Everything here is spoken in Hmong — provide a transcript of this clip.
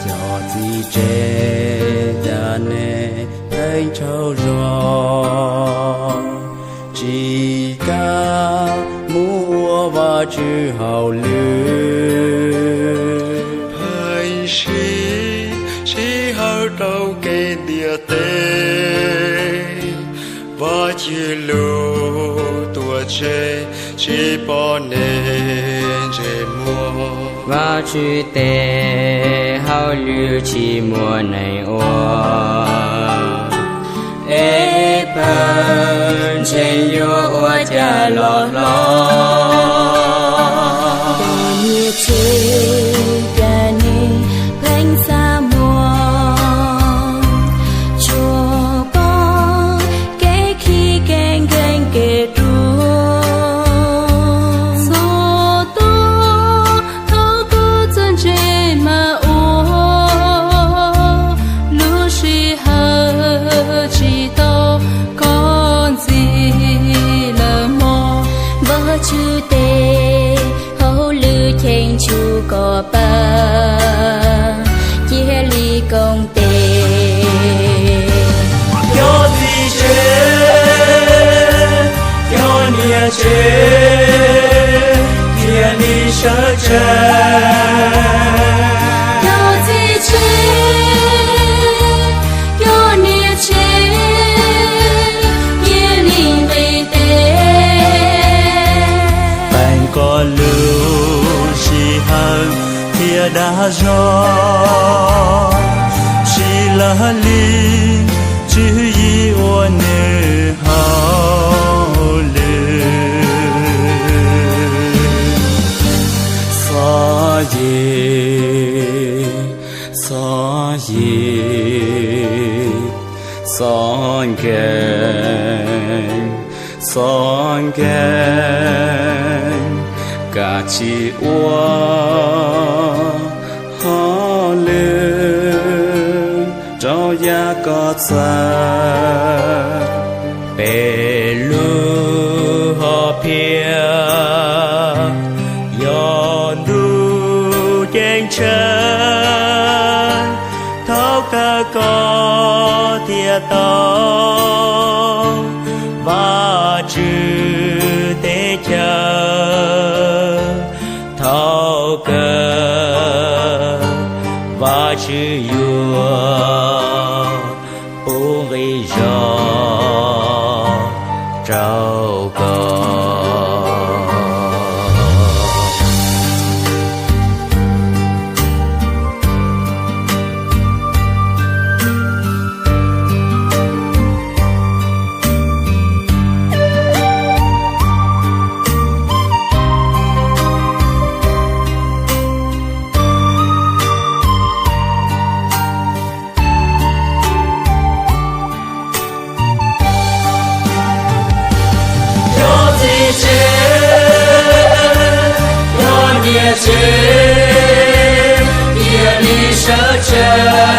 Cov txiv tsev, cas nej pheej tshauv zog, tsis kam mus ua Vajtswv hauj lwm. Pheej siv sij hawm rau kev ntiaj teb, Vajtswv lub tuam tsev tsis pom nej ntsej muag. Vajtswv tes hauj lwm tsis muaj neeg ua, es pawg ntseeg yuav ua cas los hlob. Cov niam tsev, cas nej pheej xav muag, tsuas pom kev khib kev nkeeg kev ruam. Txhob tuag, thov koj txawj ntse mas ua, lub sij hawm tsis tau koj ntxiv lawm mog. Vajtswv tes hauj lwm cheem tsum kom pawg, cia li koom tes. Cov txiv tsev, cov niam tsev, cia li sawv tsees. Cov txiv tsev, cov niam tsev, cia li nqis tes. Peem kom lub sij hawm thiab dag zog, sib laj lig tswv yim ua nws hauj lwm. Txhob yig, txhob yig, txhob nkees, txhob nkees, kav tsij ua hauj lwm rau yav koj txawj. Peb lub hom phiaj yog ntuj ceeb tsheej, thaum kawg koj thiaj tau Vajtswv teb chaws. Thaum kawg Vajtswv yuav pub nqi zog rau koj. Cov txiv tsev, cov niam tsev, cia li sawv tsees.